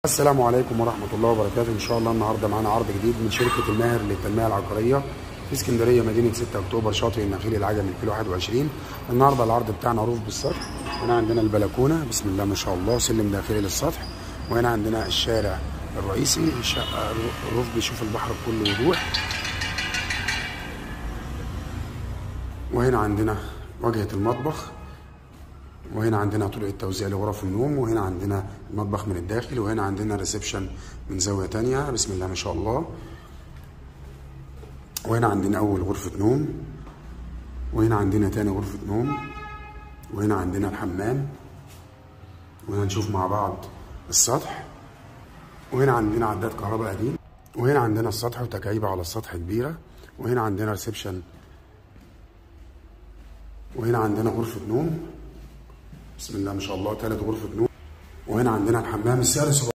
السلام عليكم ورحمة الله وبركاته. إن شاء الله النهاردة معانا عرض جديد من شركة الماهر للتنمية العقارية في اسكندرية، مدينة 6 أكتوبر، شاطئ النخيل العجمي، الكيلو 21. النهاردة العرض بتاعنا roof بالسطح. هنا عندنا البلكونة، بسم الله ما شاء الله، سلم داخلي للسطح. وهنا عندنا الشارع الرئيسي، الشقة roof بيشوف البحر بكل وضوح. وهنا عندنا واجهة المطبخ، وهنا عندنا طرق التوزيع لغرف النوم، وهنا عندنا المطبخ من الداخل، وهنا عندنا reception من زاوية تانية، بسم الله ما شاء الله. وهنا عندنا أول غرفة نوم، وهنا عندنا تاني غرفة نوم، وهنا عندنا الحمام. وهنا نشوف مع بعض السطح. وهنا عندنا عداد كهرباء قديم، وهنا عندنا السطح وتكعيبة على السطح كبيرة، وهنا عندنا reception، وهنا عندنا غرفة نوم، بسم الله ما شاء الله، تالت غرفة نوم. وهنا عندنا الحمام. السعر